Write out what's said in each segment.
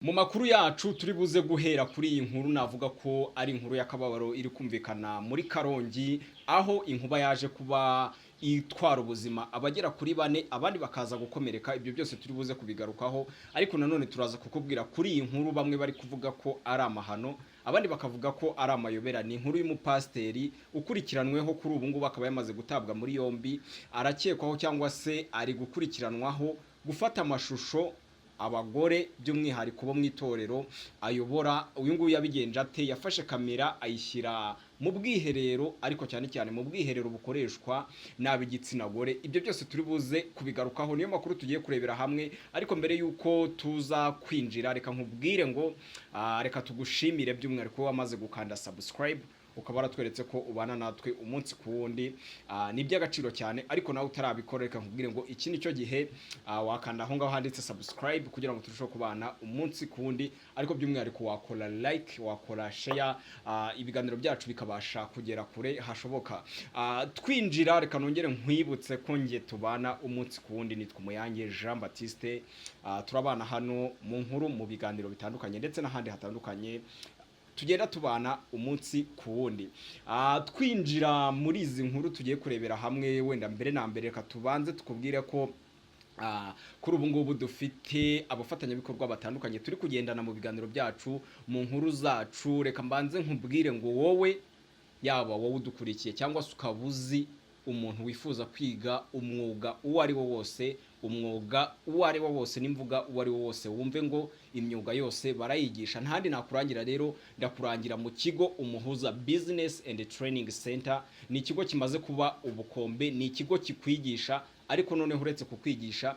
Mu makuru yacu turi buze guhera kuri iyi nkuru, navuga ko ari inkuru y'akababaro iri kumvikana muri Karongi, aho inkuba yaje kuba itwara ubuzima abagera kuri bane, abandi bakaza gukomereka. Ibyo byose turi buze kubigarukaho, ariko nanone turaza kukubwira kuri iyi nkuru bamwe bari kuvuga ko ari amahano, abandi bakavuga ko ari amayobera. Ni inkuru y'umupasiteri ukurikiranweho kuri ubu ngubu, akaba yamaze gutabwa muri yombi, arakekwaho cyangwa se ari gukurikiranwaho gufata amashusho abagore, by'umwihariko bo mu itorero ayobora. Uyu nguyu yabigenje ate? Yafashe kamera ayishyira mu bwiherero, ariko cyane cyane mu bwiherero bukoreshwa n'ab'igitsina gore. Ibyo byose turi buze kubigarukaho, niyo makuru tugiye kurebera hamwe. Ariko mbere y'uko tuza kwinjira, reka nkubwire ngo reka tugushimire by'umwihariko wamaze gukanda subscribe, ukaba waratweretse ko ubana natwe umunsi ku wundi. Ni iby'agaciro cyane. Ariko nawe utarabikora, reka nkubwire ngo iki ni cyo gihe wakanda aho ngaho handitse subscribe kugira ngo turusheho kubana umunsi ku wundi. Ariko by'umwihariko wakora like, wakora share, ibiganiro byacu bikabasha kugera kure hashoboka. Twinjira, reka nongere nkwibutse ko nge tubana umunsi ku wundi nitwa Umuyange Jean Baptiste. Turabana hano mu nkuru, mu biganiro bitandukanye ndetse n'ahandi hatandukanye, tugenda tubana umunsi ku wundi. Twinjira muri izi nkuru tugiye kurebera hamwe, wenda mbere na mbere reka tubanze tukubwire ko kuri ubu ngubu dufite abafatanyabikorwa batandukanye turi kugendana mu biganiro byacu, mu nkuru zacu. Reka mbanze nkubwire ngo wowe, yaba wowe udukurikiye cyangwa se ukaba uzi umuntu wifuza kwiga umwuga uwo ari wo wose, umwuga uwo ari wo wose, n'imvuga uwo ari wo wose, wumve ngo imyuga yose barayigisha. Ntahandi nakurangira rero, ndakurangira mu kigo Umuhuza Business and Training Center. Ni ikigo kimaze kuba ubukombe, ni ikigo kikwigisha, ariko noneho uretse kukwigisha,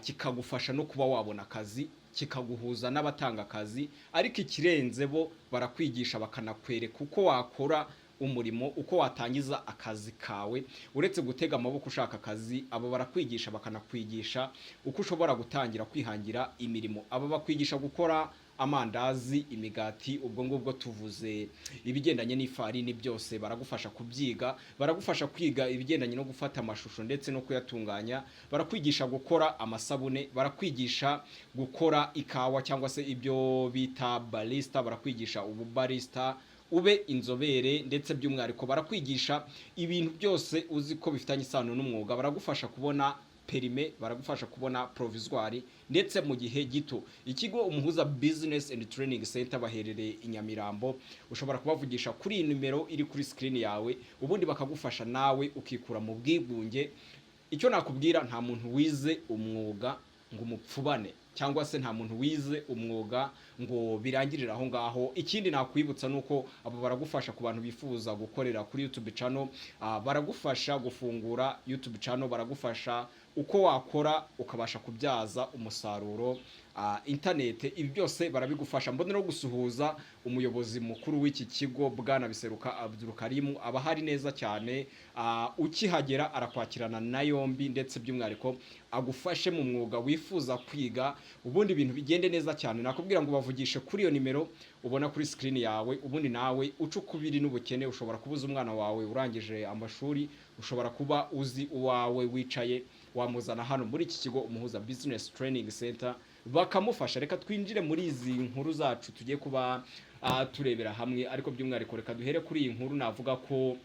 kikagufasha no kuba wabona akazi, kikaguhuza n'abatanga akazi. Ariko ikirenze, bo barakwigisha bakanakwereka uko wakora umurimo, uko watangiza akazi kawe. Uretse gutega amaboko ushaka akazi, abo barakwigisha bakanakwigisha uko ushobora gutangira kwihangira imirimo. Aba bakwigisha gukora amandazi, imigati, ubwo ngubwo tuvuze ibigendanye n'ifarini, byose baragufasha kubyiga. Baragufasha kwiga ibigendanye no gufata amashusho ndetse no kuyatunganya, barakwigisha gukora amasabune, barakwigisha gukora ikawa cyangwa se ibyo bita barista, barakwigisha ububarista ube inzobere, ndetse by'umwihariko barakwigisha ibintu byose uzi ko bifitanye isano n'umwuga. Baragufasha kubona permis, baragufasha kubona provisoire ndetse mu gihe gito. Ikigo Umuhuza Business and Training Center baherereye i Nyamirambo. Ushobora kubavugisha kuri iyi nimero iri kuri screen yawe, ubundi bakagufasha nawe ukikura mu bwigunge. Icyo nakubwira, nta muntu wize umwuga ngo umupfubane, cyangwa se nta muntu wize umwuga ngo birangirire aho ngaho. Ikindi nakwibutsa ni uko abo baragufasha ku bantu bifuza gukorera kuri YouTube channel, baragufasha gufungura YouTube channel, baragufasha uko wakora ukabasha kubyaza umusaruro internet. Ibi byose barabigufasha. Mbone no gusuhuza umuyobozi mukuru w'iki kigo, Bwana Biseruka Abdulkarimu, aba ahari neza cyane. Ukihagera arakwakirana na yombi, ndetse by'umwihariko agufashe mu mwuga wifuza kwiga, ubundi ibintu bigende neza cyane. Nakubwira ngo bavugishe kuri iyo nimero ubona kuri screen yawe, ubundi nawe uce ukubiri n'ubukene. Ushobora kubuza umwana wawe urangije amashuri, ushobora kuba uzi uwawe wicaye, wamuzana hano muri iki kigo Umuhuza Business Training Center bakamufasha. Reka twinjire muri izi nkuru zacu tugiye kuba turebera hamwe, ariko by'umwihariko reka duhere kuri iyi nkuru navuga ko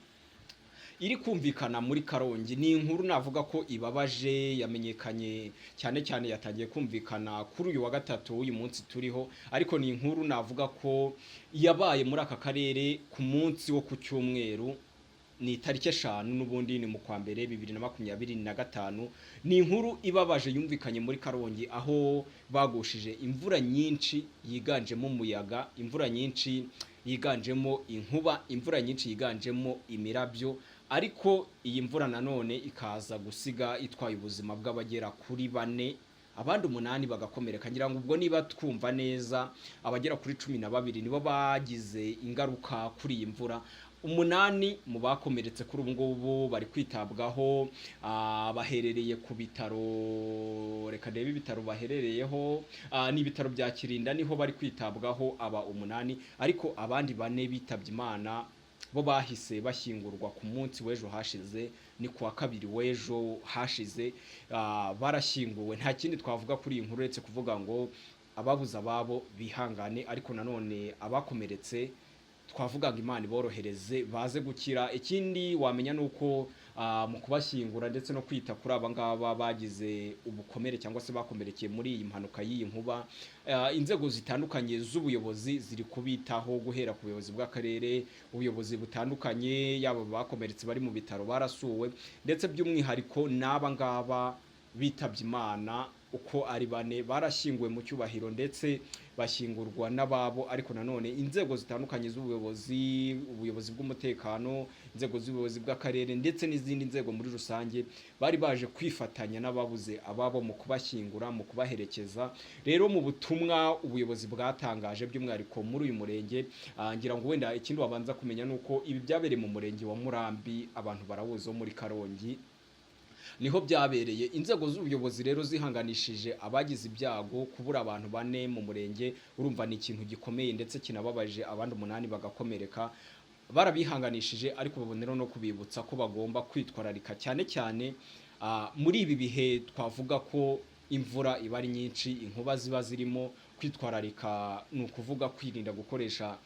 iri kumvikana muri Karongi. Ni inkuru navuga ko ibabaje, yamenyekanye cyane cyane, yatangiye kumvikana kuri uyu wa gatatu w'uyu munsi turiho, ariko ni inkuru navuga ko yabaye muri aka karere ku munsi wo ku cyumweru, ni itariki 5, n'ubundi ni mu kwa mbere 2025. Ni inkuru ibabaje yumvikanye muri Karongi, aho bagushije imvura nyinshi yiganjemo umuyaga, imvura nyinshi yiganjemo inkuba, imvura nyinshi yiganjemo imirabyo, ariko iyi mvura nanone ikaza gusiga itwaye ubuzima bw'abagera kuri bane, abandi umunani bagakomereka. Ngira ngo ubwo niba twumva neza, abagera kuri 12 nibo bagize ingaruka kuri iyi mvura. Umunani mu bakomeretse kuri ubu ngubu bari kwitabwaho, baherereye ku bitaro. Reka ndebe ibitaro baherereyeho. Ni ibitaro bya Kirinda, niho bari kwitabwaho aba umunani, ariko abandi bane bitabye Imana bo bahise bashyingurwa ku munsi w'ejo hashize, ni kuwa kabiri w'ejo hashize, barashyinguwe. Nta kindi twavuga kuri iyi nkuru uretse kuvuga ngo Ababuze ababo bihangane, ariko nanone abakomeretse twavugaga Imana iborohereze baze gukira. Ikindi wamenya ni uko mu kubashyingura ndetse no kwita kuri aba ngaba bagize ubukomere cyangwa se bakomerekeye muri iyi mpanuka y'iyi nkuba, inzego zitandukanye z'ubuyobozi ziri kubitaho, guhera ku buyobozi bw'akarere, ubuyobozi butandukanye, yaba abakomeretse bari mu bitaro barasuwe, ndetse by'umwihariko n'aba ngaba bitabye Imana uko ari bane barashyinguwe mu cyubahiro ndetse bashyingurwa n'ababo. Ariko nanone inzego zitandukanye z'ubuyobozi, ubuyobozi bw'umutekano, inzego z'ubuyobozi bw'akarere ndetse n'izindi nzego muri rusange bari baje kwifatanya n'ababuze ababo mu kubashyingura, mu kubaherekeza. Rero mu butumwa ubuyobozi bwatangaje by'umwihariko muri uyu murenge, ngira ngo wenda ikindi wabanza kumenya ni uko ibi byabereye mu murenge wa Murambi, abantu barawuzi, wo muri Karongi niho byabereye. Inzego z'ubuyobozi rero zihanganishije abagize ibyago. Kubura abantu bane mu murenge, urumva ni ikintu gikomeye ndetse kinababaje, abandi umunani bagakomereka. Barabihanganishije, ariko baboneraho no kubibutsa ko bagomba kwitwararika cyane cyane muri ibi bihe twavuga ko imvura iba ari nyinshi, inkuba ziba zirimo. Kwitwararika ni ukuvuga kwirinda gukoresha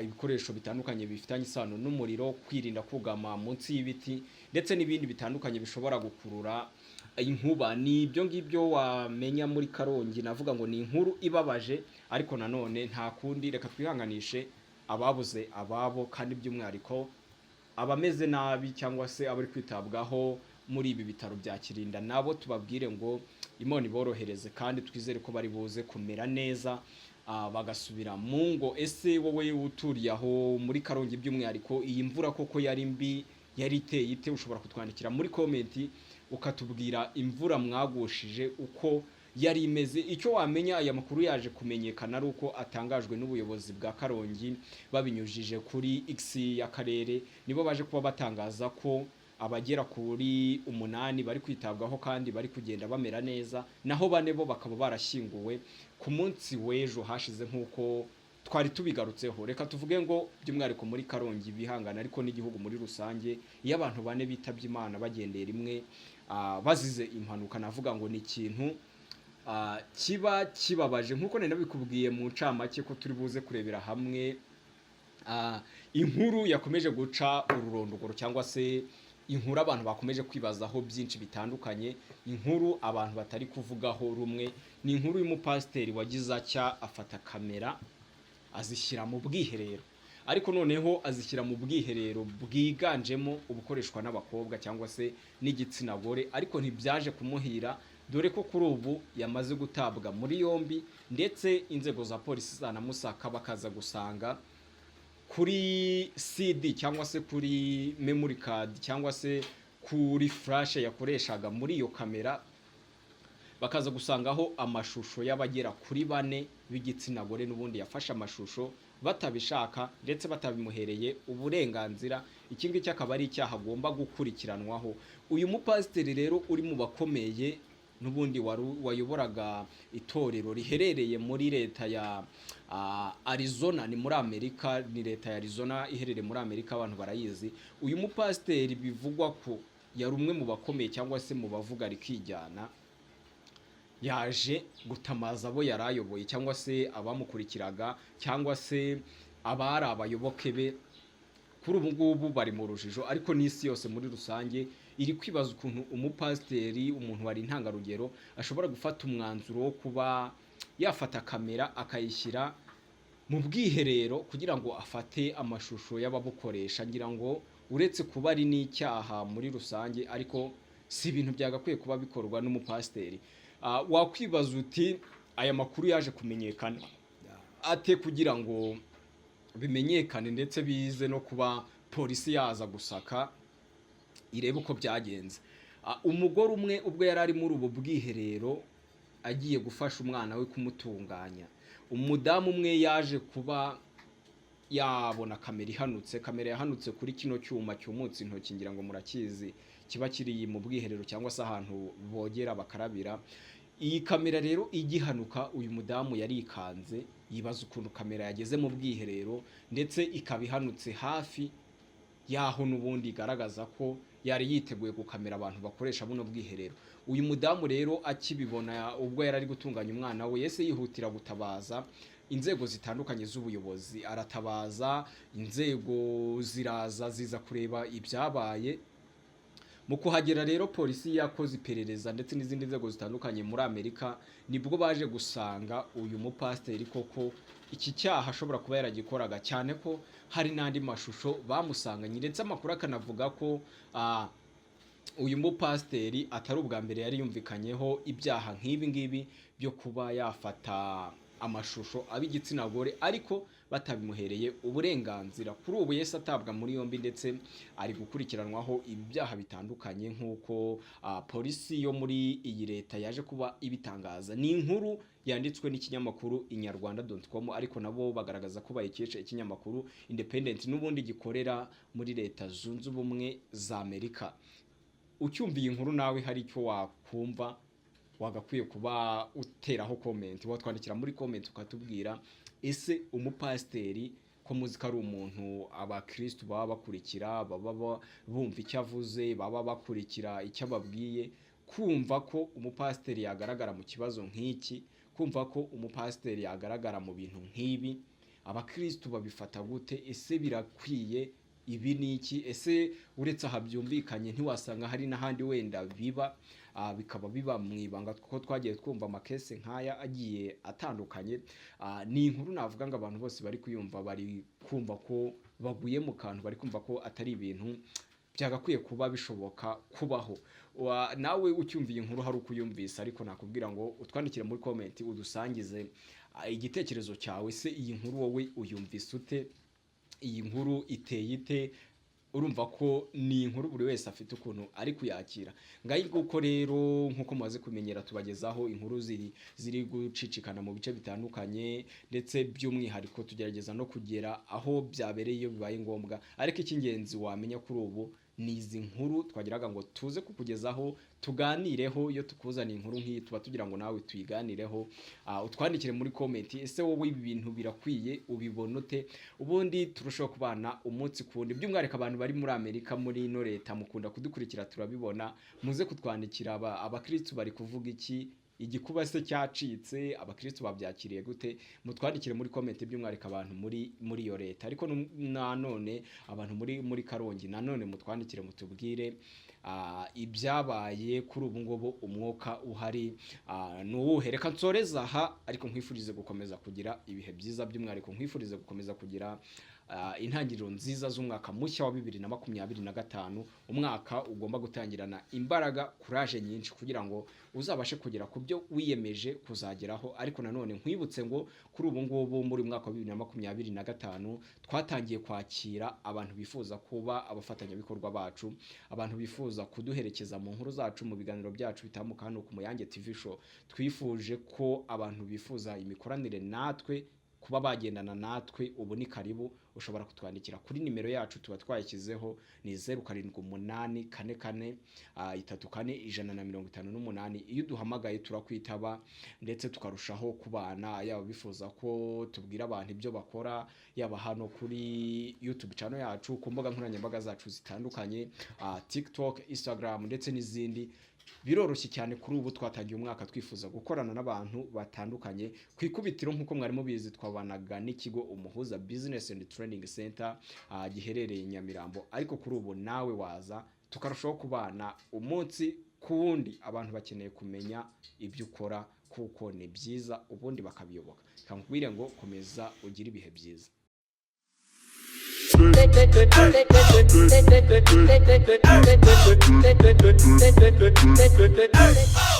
ibikoresho bitandukanye bifitanye isano n'umuriro, kwirinda kugama munsi y'ibiti ndetse n'ibindi bitandukanye bishobora gukurura inkuba. Ni ibyo ngibyo wamenya muri Karongi. Navuga ngo ni inkuru ibabaje, ariko nanone nta kundi, reka twihanganishe ababuze ababo, kandi by'umwihariko abameze nabi cyangwa se abari kwitabwaho muri ibi bitaro bya Kirinda, nabo tubabwire ngo Imana iborohereze kandi twizere ko bari buze kumera neza, bagasubira mu ngo. Ese wowe uturiye aho muri Karongi by'umwihariko, iyi mvura koko yari mbi, yari iteye ite? Ushobora kutwandikira muri comment ukatubwira imvura mwagushije uko yari imeze. Icyo wamenya, aya makuru yaje kumenyekana ari uko atangajwe n'ubuyobozi bwa Karongi babinyujije kuri X y'akarere. Nibo baje kuba batangaza ko abagera kuri umunani bari kwitabwaho kandi bari kugenda bamera neza, naho bane bo bakaba barashyinguwe ku munsi w'ejo hashize nk'uko twari tubigarutseho. Reka tuvuge ngo by'umwihariko muri Karongi bihangana, ariko n'igihugu muri rusange, iyo abantu bane bitabye Imana bagendeye rimwe, bazize impanuka, navuga ngo ni ikintu kiba kibabaje. Nk'uko nari nabikubwiye mu ncamake ko turi buze kurebera hamwe inkuru yakomeje guca ururondogoro cyangwa se inkuru abantu bakomeje kwibazaho byinshi bitandukanye, inkuru abantu batari kuvugaho rumwe, ni inkuru y'umupasiteri wagize atya afata kamera azishyira mu bwiherero, ariko noneho azishyira mu bwiherero bwiganjemo ubukoreshwa n'abakobwa cyangwa se n'igitsina gore. Ariko ntibyaje kumuhira, dore ko kuri ubu yamaze gutabwa muri yombi, ndetse inzego za polisi zanamusaka bakaza gusanga kuri CD cyangwa se kuri memory card cyangwa se kuri flash yakoreshaga muri iyo kamera, bakaza gusangaho amashusho y'abagera kuri bane b'igitsina gore n'ubundi yafashe amashusho batabishaka ndetse batabimuhereye uburenganzira. Iki ngiki akaba ari icyaha agomba gukurikiranwaho. Uyu mupasiteri rero uri mu bakomeye n'ubundi wayoboraga itorero riherereye muri leta ya Arizona, ni muri Amerika, ni leta ya Arizona iherereye muri Amerika, abantu barayizi. Uyu mupasiteri bivugwa ko yari umwe mu bakomeye cyangwa se mu bavuga rikijyana, yaje gutamaza abo yari ayoboye cyangwa se abamukurikiraga cyangwa se abari abayoboke be. Kuri ubu ngubu bari mu rujijo, ariko n'isi yose muri rusange iri kwibaza ukuntu umupasiteri, umuntu wari intangarugero, ashobora gufata umwanzuro wo kuba yafata kamera akayishyira mu bwiherero kugira ngo afate amashusho y'ababukoresha. Ngira ngo uretse kuba ari n'icyaha muri rusange, ariko si ibintu byagakwiye kuba bikorwa n'umupasiteri. Wakwibaza uti aya makuru yaje kumenyekana ate kugira ngo bimenyekane ndetse bize no kuba polisi yaza gusaka irebe uko byagenze? Umugore umwe ubwo yari ari muri ubu bwiherero agiye gufasha umwana we kumutunganya, umudamu umwe yaje kuba yabona kamera ihanutse. Kamera yahanutse kuri kino cyuma cyumutse intoki, ngira ngo murakizi, kiba kiri mu bwiherero cyangwa se ahantu bogera bakarabira. Iyi kamera rero igihanuka, uyu mudamu yarikanze, yibaza ukuntu kamera yageze mu bwiherero ndetse ikaba ihanutse hafi y'aho n'ubundi igaragaza ko yari yiteguye gukamera abantu bakoresha buno bwiherero. Uyu mudamu rero akibibona, ubwo yari ari gutunganya umwana we, yese yihutira gutabaza inzego zitandukanye z'ubuyobozi. Aratabaza, inzego ziraza, ziza kureba ibyabaye. Mu kuhagera rero, polisi yakoze iperereza ndetse n'izindi nzego zitandukanye muri Amerika, nibwo baje gusanga uyu mupasiteri koko iki cyaha ashobora kuba yaragikoraga, cyane ko hari n'andi mashusho bamusanganye. Ndetse amakuru akanavuga ko uyu mupasiteri atari ubwa mbere yari yumvikanyeho ibyaha nk'ibi ngibi byo kuba yafata amashusho ab'igitsina gore ariko batabimuhereye uburenganzira. Kuri ubu yese atabwa muri yombi, ndetse ari gukurikiranwaho ibi byaha bitandukanye, nk'uko polisi yo muri iyi leta yaje kuba ibitangaza. Ni inkuru yanditswe n'ikinyamakuru inyarwanda.com, ariko nabo bagaragaza ko bayikesha ikinyamakuru Independent, n'ubundi gikorera muri Leta Zunze Ubumwe za Amerika. Ucyumva iyi nkuru, nawe hari icyo wakumva, wagakwiye kuba uteraho comment, watwandikira muri comment ukatubwira: ese umupasiteri, ko muzi ko ari umuntu abakristu baba bakurikira, baba bumva icyo avuze, baba bakurikira icyo ababwiye, kumva ko umupasiteri yagaragara mu kibazo nk'iki, kumva ko umupasiteri yagaragara mu bintu nk'ibi, abakristu babifata gute? Ese birakwiye? Ibi ni iki? Ese uretse aha byumvikanye, ntiwasanga hari n'ahandi wenda biba, bikaba biba mu ibanga, kuko twagiye twumva amakese nk'aya agiye atandukanye? Ni inkuru navuga ngo abantu bose bari kuyumva bari kumva ko baguye mu kantu, bari kumva ko atari ibintu byagakwiye kuba bishoboka kubaho. Nawe ucyumva iyi nkuru hari uko uyumvise, ariko nakubwira ngo utwandikire muri comment, udusangize igitekerezo cyawe. Se iyi nkuru wowe uyumvise ute? Iyi nkuru iteye ite? Urumva ko ni inkuru buri wese afite ukuntu ari kuyakira. Ngaho nguko rero, nk'uko mumaze kumenyera, tubagezaho inkuru ziri gucicikana mu bice bitandukanye, ndetse by'umwihariko tugerageza no kugera aho byabereye iyo bibaye ngombwa. Ariko icy'ingenzi wamenya kuri ubu ni izi nkuru twagiraga ngo tuze kukugezaho, tuganireho. Iyo tukuzaniye inkuru nk'iyi, tuba tugira ngo nawe tuyiganireho. Utwandikire muri comment: ese wowe ibi bintu birakwiye? Ubibona ute? Ubundi turushaho kubana umunsi ku wundi. By'umwihariko abantu bari muri Amerika, muri ino leta, mukunda kudukurikira, turabibona. Muze kutwandikira: abakristu bari kuvuga iki? Igikuba se cyacitse? Abakristu babyakiriye gute? Mutwandikire muri comment, by'umwihariko abantu muri iyo leta. Ariko nanone abantu muri Karongi, nanone mutwandikire, mutubwire ibyabaye. Kuri ubu ngubu umwuka uhari ni uwuhe? Reka nsoreze aha, ariko nkwifurize gukomeza kugira ibihe byiza, by'umwihariko nkwifurize gukomeza kugira intangiriro nziza z'umwaka mushya wa 2025, umwaka ugomba gutangirana imbaraga, courage nyinshi, kugira ngo uzabashe kugera ku byo wiyemeje kuzageraho. Ariko nanone nkwibutse ngo kuri ubu ngubu, muri uyu mwaka wa 2025, twatangiye kwakira abantu bifuza kuba abafatanyabikorwa bacu, abantu bifuza kuduherekeza mu nkuru zacu, mu biganiro byacu bitambuka hano ku Muyange TV Show. Twifuje ko abantu bifuza imikoranire natwe, kuba bagendana natwe, ubu ni karibu. Ushobora kutwandikira kuri nimero yacu tuba twayishyizeho, ni 0784 44 34 158. Iyo uduhamagaye turakwitaba, ndetse tukarushaho kubana, yaba bifuza ko tubwira abantu ibyo bakora, yaba hano kuri YouTube channel yacu, ku mbuga nkoranyambaga zacu zitandukanye, TikTok, Instagram ndetse n'izindi. Biroroshye cyane. Kuri ubu twatangiye umwaka twifuza gukorana n'abantu batandukanye. Ku ikubitiro, nk'uko mwari mubizi, twabanaga n'ikigo Umuhuza Business and Training Center giherereye i Nyamirambo, ariko kuri ubu nawe waza tukarushaho kubana umunsi ku wundi. Abantu bakeneye kumenya ibyo ukora, kuko ni byiza, ubundi bakabiyoboka. Reka nkubwire ngo komeza ugire ibihe byiza. Hey.